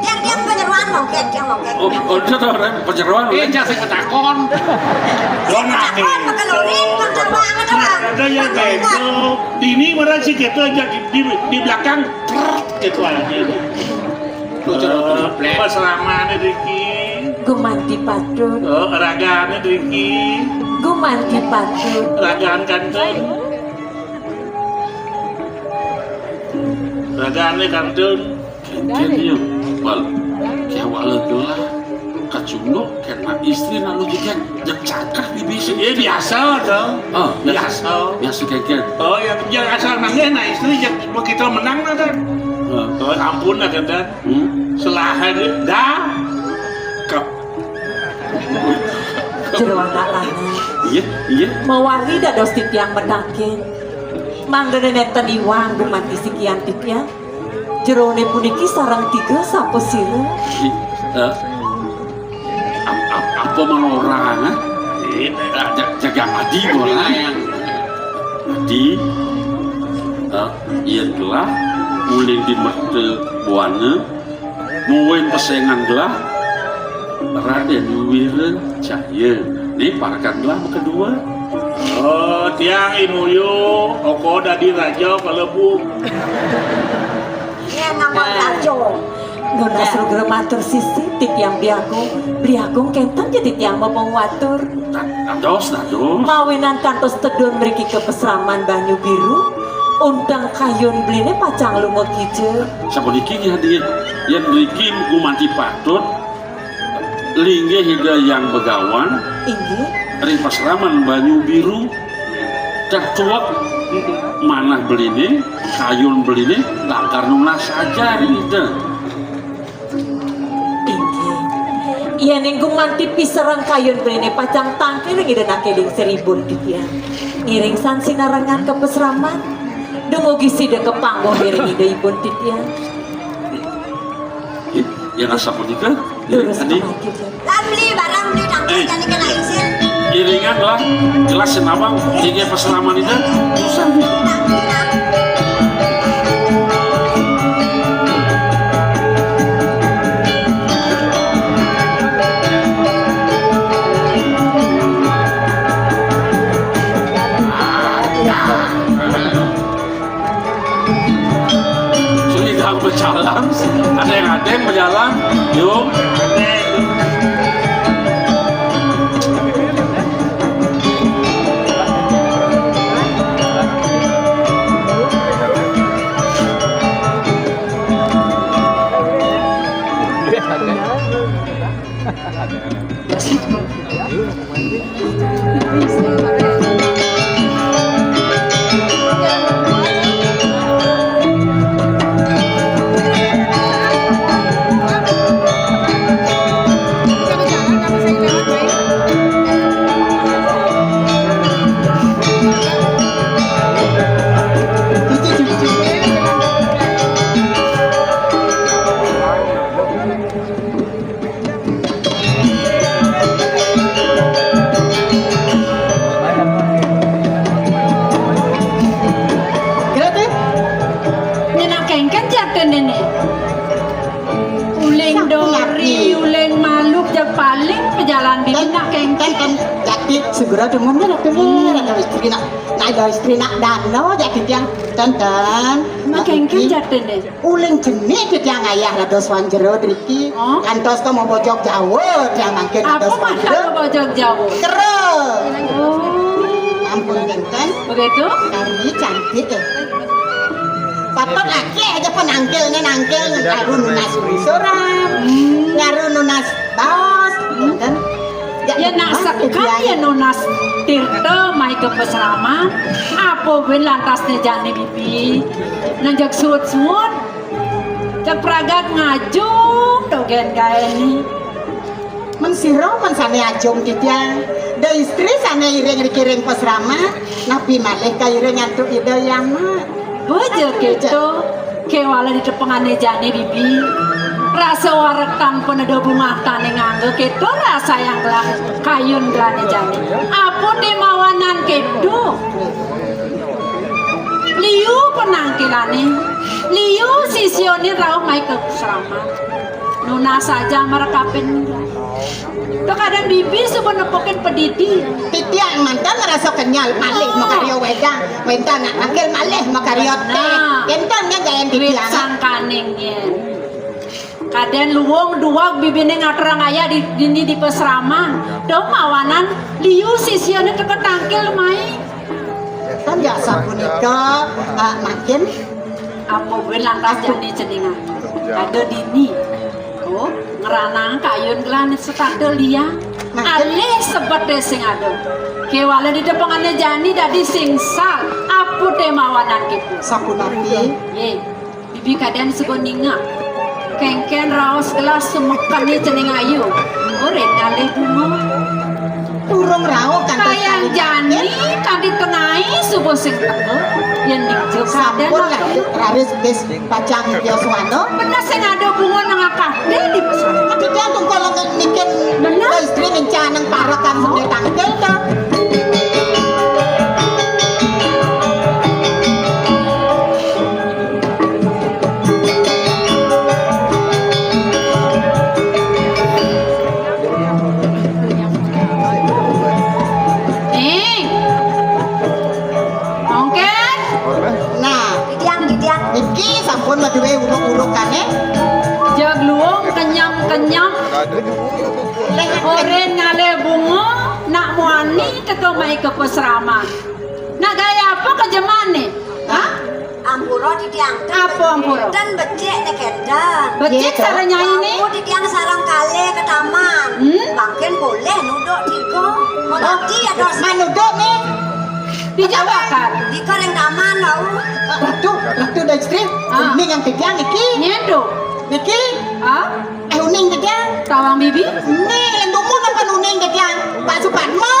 Tiang, tiang panyeroan mongkét, tiang mongkét. Oh, oh, itu tuh, Ren, panyeroan, Ren. Éh, sing ketakon. Sing ketakon, maka luring, kan terbang, kan terbang. Ada yang bego. Dini mana sih kita aja di, di, di belakang, trrrt, gitu aja. Lu coba Eh, pas lamané driki. Gumanti patut. Oh, ragané driki. Gumanti patut. Ragaan kantun. Ragané kantun. Kénkén ya, Bal. Kéwala gelah. Kacunduk, kéna istri nak lu jikén. Jang cangkah di bisi. Iya, biasa tuh. Oh, biasa. Biasa. Biasa kénkén. Oh, ya, jang asal nangis, nah istri jang begitu menang, nah, kan. Oh, ampun, nah, kan. Hmm? Selahan dah. Kap. Jero anak lanang. Iya, iya. Mawali dados titiang medakin. Mangda nénten iwang gumanti sikian titiang. Jeroné puniki sareng tiga sapasira. Ih, eh, ap-, ap-, apa manorangan? Eh, ja-, jaga adi bola. Adi, eh, yén gelah uling di merta buana, Muwin pesengan gelah, Radén Wira Cahya. Né parekan gelah makadua. Oh, tiang Inuyu, oko dadi raja kalebu. Iya, nama raja. Nunas lugra matur sisip, titiang Bli Agung. Bli Agung kénten ja titiang mapangawatur. Dados, dados. Mawinan kantos tedun mriki ka pasraman Banyu Biru, unteng kayun bliné pacang lunga kija. Sapuniki nggih, Adi. Yén mriki gumanti patut, linggih Ida Hyang Begawan. Inggih. Ring pasraman Banyu Biru. Dah tuwek manah bliné, kayun bliné, lakar nunas saja ring Ida. Inggih. Yéning gumanti pisereng kayun bliné pacang tangkil ring Ida Anak Keding Sri Ibun titiang. Ngiring san sinarengan ka pasraman. Dumugi sida ka panggung ngiring Ida Ibun titiang. Ih, yén asapunika, durus tadi. Lan beli barang, beli tangkil, eh, jani kena isin. Iringan lah, gelas sing abang, inggih pasraman Ida. Susah nih. Sudah berjalan, ada yang, ada yang berjalan, yuk. Kira tuh? Nyenak kéngkén jatuh nenek. Uling dori, uling maluk, jak paling pejalan di nak kéngkén. Kan, kan, jati segera demen, kan, istri nak, nak ada istri nak dano, jati tiang, ten, ten. Nak kéngkén jatuh nenek. Uling jenik titiang ayah dados wan jero driki. Oh. Kantos ka mabojog Jawa, tiang mangkin dados wan jero. Apa maksud bojog Jawa? Kero. Oh. Ampun, kénten. Begitu? Kari cantik ya. Patut akéh aja penangkilnya nangkil, nyaru nunas uri soran, hmm, nyaru nunas baos, kénten. Ya, nak sekali ya nunas tirta mai ka pasraman, apa buin lantasné jani bibi. Nang jak suut-suut, jak pragat ngajum dogén gaéné. Men sira men sané ajum titiang, da istri sané iring riki ring pasraman, napi malih kairing antuk Ida Hyang Mat. Bojo kéto, kéwala di tepengané jani bibi. Rasa wareg tan paneda bungah tane ngangge keto rasa yang gelah kayun gelane jani. Apa te mawanan keto? Liu penangkilane, liu sisiane rauh mai ka sraman. Nunas saja marekapin. To kadang bibi suba nepukin pedidi. Titiang mantan ngerasa kenyal, malih makarya wedang, wenten nak tangkil malih makarya teh. Nah. Kenten nggih gayan duit titiang. Sangkaning yen. Kaden luung duwag bibine ngaturang ayah di, dini di pasraman. To mawanan liu sisiane teka tangkil mai. Kan ya sapunika, ah, makin. Apa buin lantas jani ceningan? Ada dini. Oh, ngranang kayun gelah setata liang. Makin. Alih sebete sing ada. Kewala di tepengane jani dadi sing sal. Apa te mawanan kita? Sapunapi? Ye. Bibi kaden suba ningak. Kengken raos gelah sumekene cening ayu. Oren ngalih bunga. Durung rauh kantos kayang jani, kanti tengai suba sing teka. Yen dija kaden sampun lah, raris wis pacang yoswana. Bener sing ada bunga nang akate di pesona. Titiang tungkol nikin. Bener. Istri ngencanang parekan sune tangkil ta. Eh. Mongken. Nah, titiang, titiang. Niki sampun maduwe uruk-urukane. Jag luung kenyam-kenyam. Oren ngalih bunga, nak muani teka mai ka pasraman. Nak gaya apa kejemane? Hah? Ampura titiang. Apa ampura? Dan becik ne kenten. Becik sareng nyai ne? Aku titiang sareng kalih ke taman. Hmm? Mangkin boleh nuduk tiga. Mau nanti ya dos. Manuduk ne? Di jabakan. Di kering taman, wau. Ratu, Ratu Destri, ah. Ini yang titiang iki. Nyen to. Niki. Ah? Eh, uning titiang. Tawang bibi. Nih, lendumun apa nuning titiang? Pak Supatmo.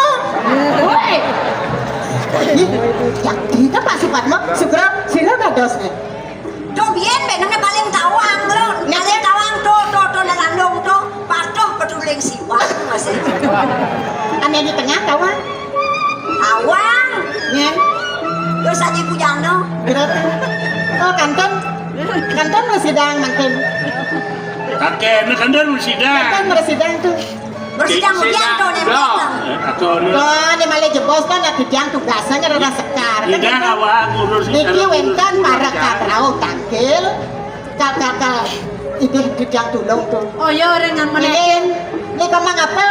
Woi. Ih, yang kita Pak Supatmo, segera sira dados nih. Duh, biyen benene paling tawang, lho. Nek paling tawang to, to, to, nang landung to, patuh petuling siwak masih. Ane di tengah tawang. Tawang. Nggih. Terus Aji Pujana. Berarti. Oh, kanton. Kanton masih dang mangkin. Kakek, kanton masih dang. Kanton masih dang tuh. Bersih kamu sidang, jantung yang datang. Wah, ini malah jebos kan, ada yang tugasnya ngerasa sekar. Tidak, awak ngurus niki wenten para katrau tangkil. Kal, kal, kal. Ini yang tulung tuh. Oh ya, orang yang menekin. Ini, ini kemang apa?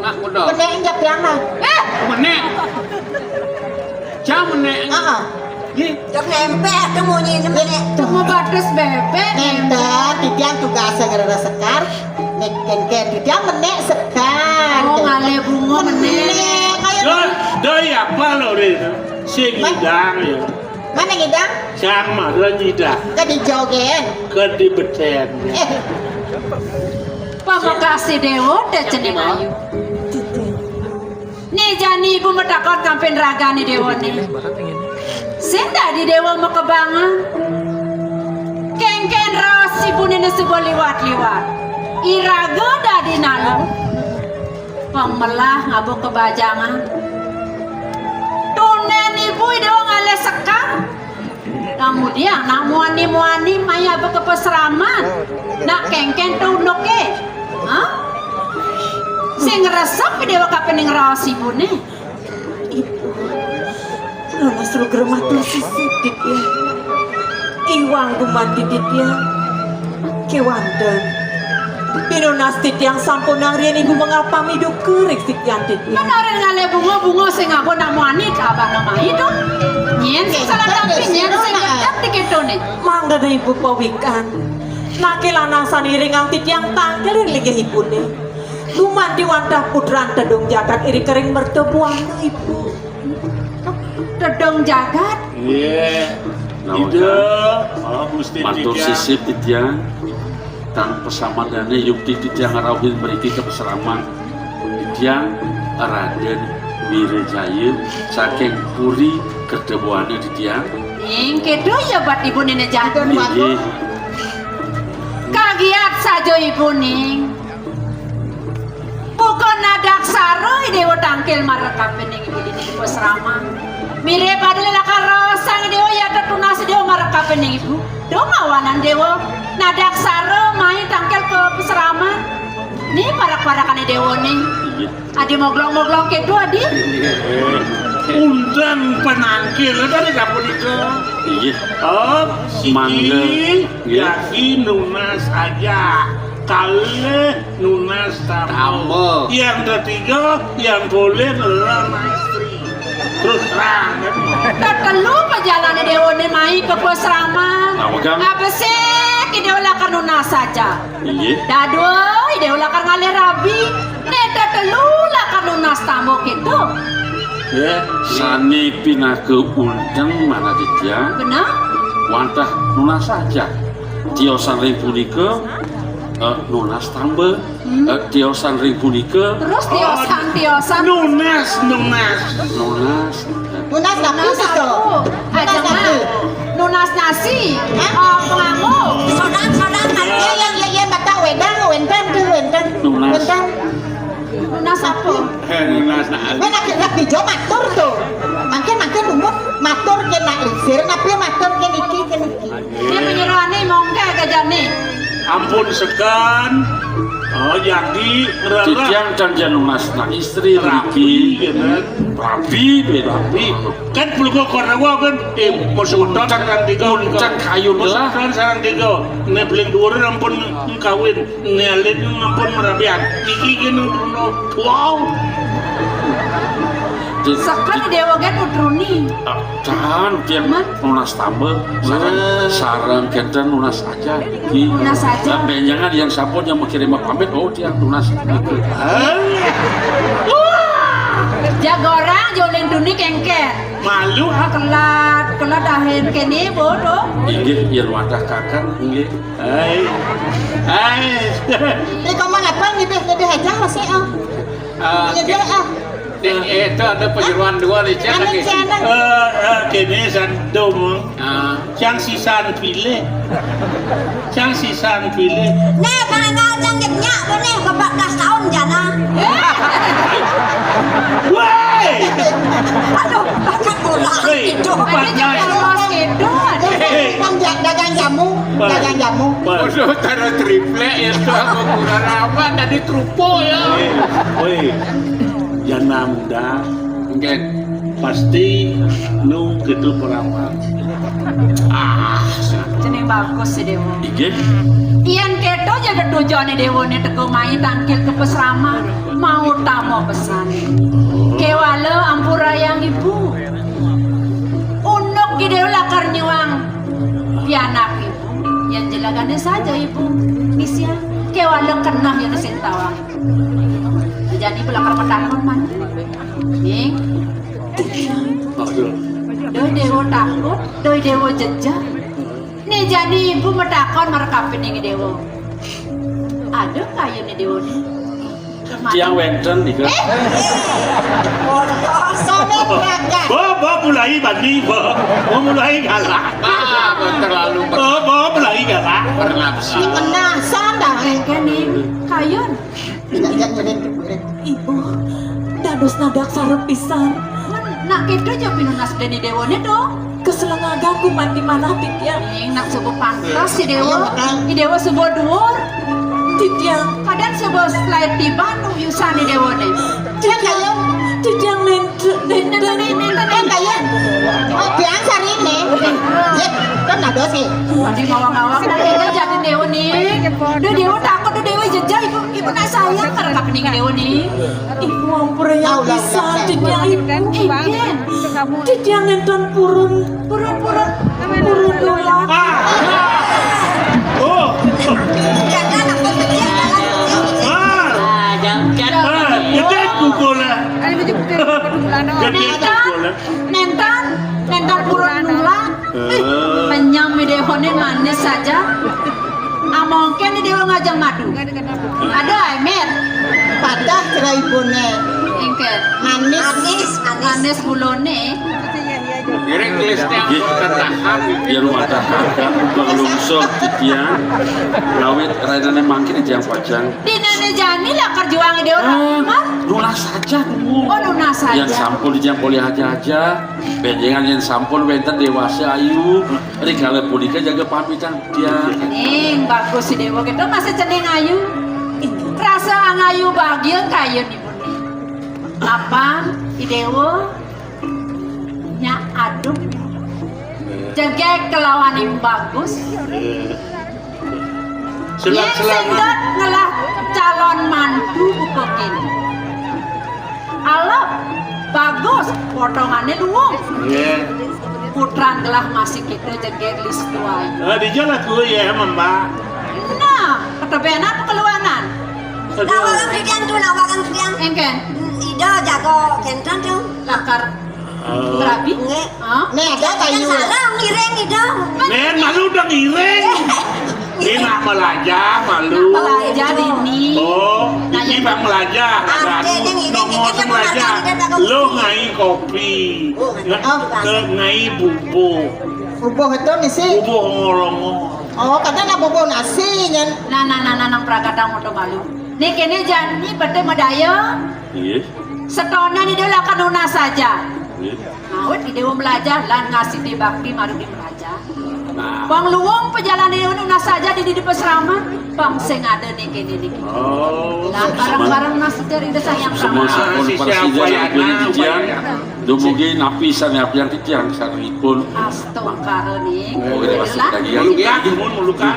Nak kuda. Menekin jab yang mah. Eh! Menek. Jam menek. Heeh. Nggih. Jam nempel ada munyi ini menek. Cuma batas bebek. Nenten, titiang tugasnya ngerasa sekar. Nek kengken titiang menek sekar. Oh, ngalih bunga menek. Menek, kaya doi, doi apa lho, Rin? Sing ngidang ya. Mana ngidang? Sang mah, lan ngidang. Ke di jogen. Ke di beten. Eh. Pamakasih Dewa, teh cening ayu. Ni jani ibu matakon kampin ragane dewane. Sing dadi dewa makebangan. Kengken raos ibune ne suba liwat-liwat. Iraga dadi nalu. Pamelah ngaba kebajangan. Tunen ibu dewa ngalih sekar. Kamudian, nak muani-muani maya baka pasraman. Nak kengken tunuke. Hah? Sing resep dewa kapening raos ibune. Ibu. Nunas rugra matur sisip titiang. Iwang gumanti titiang. Kewanten. Pinunas titiang sampun nang riyen ibu mengapami duka ring titiang titiang. Menawi ngalih bunga-bunga sing ngaba nak muani abah namahi to. Nyen sing salah tapi nyen sing ngedet diketone. Mangda ibu pawikan. Nake lanang sane ring ang titiang tangkil ring linggih ibune. Gumanti wantah putran tedung jagat iri kering mertobuana ibu. Tedung jagat? Iya. Ida, oh, Gusti matur titiang. Sisip titiang. Tan pasamadane yukti titiang ngrauhin mriki ka pasraman. Titiang Raden Wirajaya saking Puri Kerteboana titiang. Ing kedo ya bat ibu nene jagat. Inggih. Ka Giat saja ibu ning. Buka nadaksara i Déwa tangkil marekapining ibu dini pasraman. Mirib pada lakar rosang Déwa ya tetunas Déwa marekapining ibu. Duh mawanan Déwa nadaksara mai tangkil ka pasraman. Ni parak-parakané Déwa ning. Adi moglong-moglong kéto, Adi. Unteng panangkil tadi sapunika. Inggih. Oh, siki Mangga. Inggih. Dadi nunas aja. Kalih nunas tamba. Tamba. Yang ketiga, yang boleh adalah istri. Terus terang kan. Tetelu pajalané Déwané mai ka pasraman. Apa, Kang? Abesik Déwa lakar nunas aja. Inggih. Dadua, Déwa lakar ngalih rabi. Né tetelu lakar nunas tamba kéto. Ya, sané pinaka unteng manah titiang. Bener? Wantah nunas aja. Tiosan ring punika, eh, nunas tamba. Hmm. Eh, tiosan ring punika. Terus tiosan, tiosan. Nunas, nunas. Nunas. Nunas aku, Nunas Sito. Aku. Nunas Aja, aku. Mak. Nunas nasi. Hah? Oh, pengamu. Sodang, sodang, tadi. Iya, iya, iya, iya, mata wedang, wénten tuh, wénten. Nunas. Wénten. Nunas apa? Eh, nunas, nah. Wéh, nak, nak dijo matur tuh. Mangkin, mangkin umur matur ké nak lingsir, napi matur ké niki, ké niki. Ini penyerahan nih, mongke aja nih. Ampun sekan. Oh, jadi ngerana. Titiang kan jan nunas nak istri rabi, mriki. Ya kan? Rabi, beda. Rabi. Kan pelukuk kono kan, eh, musuh udan sareng tiga. Uncang kayu gelah. Musuh udan sareng tiga. Né beling dhuwur ampun kawin, né alit ampun merabian. Iki kene ngono. Wow. Di- Sekan di- Déwa kan utruni. Ah, can, tiang nunas tamba. Sareng, eh, sareng kénten nunas aja. Di- Nunas aja. Nah, benjangan yang sampun yang mengirim pamit, oh, tiang nunas. Ah. Jaga orang, jolin tuni kengker. Malu, ah. Kelat, kelat ahin kéné, bodoh. Inggih, yén wantah kakang, inggih. Hai. Hai. Ini kamu apa? Ngidih-ngidih aja, masih, ah. Ah, ngidih, ah. Di, itu ada penyeruan dua nih, Cak, anu, lagi. Cak, anu. Eh, eh, kéné sandum. Ah. Cang sisan pilih. Cang sisan pilih. Né, tanggal cang nyak, né, bebakas tahun jana. Woi. Aduh, bakat bola. Woi, itu. Ada cang bakat. Lolos gitu. Eh. Kan ja-, dagang jamu, dagang jamu. Waduh, tara triplek ya, tuh, apa kurang apa, tadi trupo ya. Eh, woi, jana muda. Nggih. Pasti nu gitu peramal. Ah, jeneng bagus sih, Déwa. Inggih. Yén kéto ja tetujoné Déwané teka mai tangkil ka pasraman, mau tama pesan. Kéwala ampurayang ibu. Unduk ki Déwa lakar nyuang pianak ibu. Yén jelagané saja ibu. Ngisian kéwala keneh yén sing tawang. Jani ibu lakar matakon, Man. Ning. Aduh. Doi Déwa takut, doi Déwa jejeh. Né jani ibu matakon marekapining Déwa. Ada kayuné Déwa né. Tiang wénten nika. Eh? Sono berangkat. Bo, bo, mulai bani, bo. Bo, mulai galak. Ah, terlalu ber- Bo, bo, mulai galak. Bernafsu. Ini kena sandang. Kéné, kayun. Ibu, dados nadaksara pisan. Nak kéto ja pinunas dene déwane to. Keselengagan gumanti manah titiang. Ning nak suba pantes si Déwa. Ayo, Kang. I Déwa suba duur. Titiang. Kadang suba selair tiban nu yusan i Déwane. Titiang, titiang nenten, nenten, nenten, nenten. Kayun. Oh, biang sarine. Yep, kan ada sih. Di ngawang-ngawang dah kita jadi Déwa nih. Duh, Déwa takut, duh, Déwa jejeh, ibu, ibu nak sayang karena kapening Déwa nih. Ibu ampura yang bisa, titiang ibu. Iya. Titiang nenten purun. Purun, purun. Purun nulak. Ah. Oh. Ah. Ah, jangan, jangan. Ah, gede kukulah. Gede kukulah. Nenten, nenten purun nulak. Eh. Penyam i Déwane manis saja. Amongken i Déwa ngajeng madu. Ada, Emir. Patah cerai ibune. Engke. Manis. Manis, manis. Manis gulone. Ngiring gelis téh katahan. Ya, rumah tangga, Bang Lungsur, titiang, lawit rainane mangkin titiang pacang. Dinane jani lakar juang dia orang. Ah, nunas saja dulu. Oh, nunas saja. Yang sampun titiang polih aja-aja. Benjengan yang sampun wénten déwasa ayu. Rikala punika jaga pamitan titiang. Ning, bagus si Déwa kita masih cening ayu. Rasa anayu bahagia kayun ibu nih. Apa, I Déwa? Nya aduh. Jegég kelawaning bagus. Yén sengget ngelah calon mantu buka kéné. Alep, bagus, potongané luung. Putran gelah masih kita jegég listu ayu. Eh, dija lah kuwi ya, Mbak. Nah, ketebenan apa keluanan? Nawarang titiang tuh, nawarang titiang. Engken. Ida jaga kénten tuh. Lakar. Eh, berabi? Nggih. Hah? Nih, ada kayu. Salah ngiring Ida. Nén, malu udah ngiring. Ini nak melajah, malu. Melajah dini. Oh, ini bang melajah. Ada nongol melajah. Lo ngai kopi. Ngai bubuh. Bubuh itu misi. Bubuh ngolongo. Oh, kadang nak bubuh nasi nyen. Nah, nah, nah, nah, nang prakata moto malu. Nih kene jani bete madaya. Iya. Setonan ida lakar nunas saja. Iya. Awit ida melajah lan ngasih di bakti maring di melajah. Nah. Bang luwung perjalanan ida nunas saja di di pasraman. Bang sing ada nih kene nih. Oh. Lah bareng-bareng nasi dari ida sayang sama. Semua sampun persiapan titiang. Dumugi napi sané apian titiang sanipun. Astungkara nih. Oh, iya, masuk lagi. Mulukan, mun mulukan.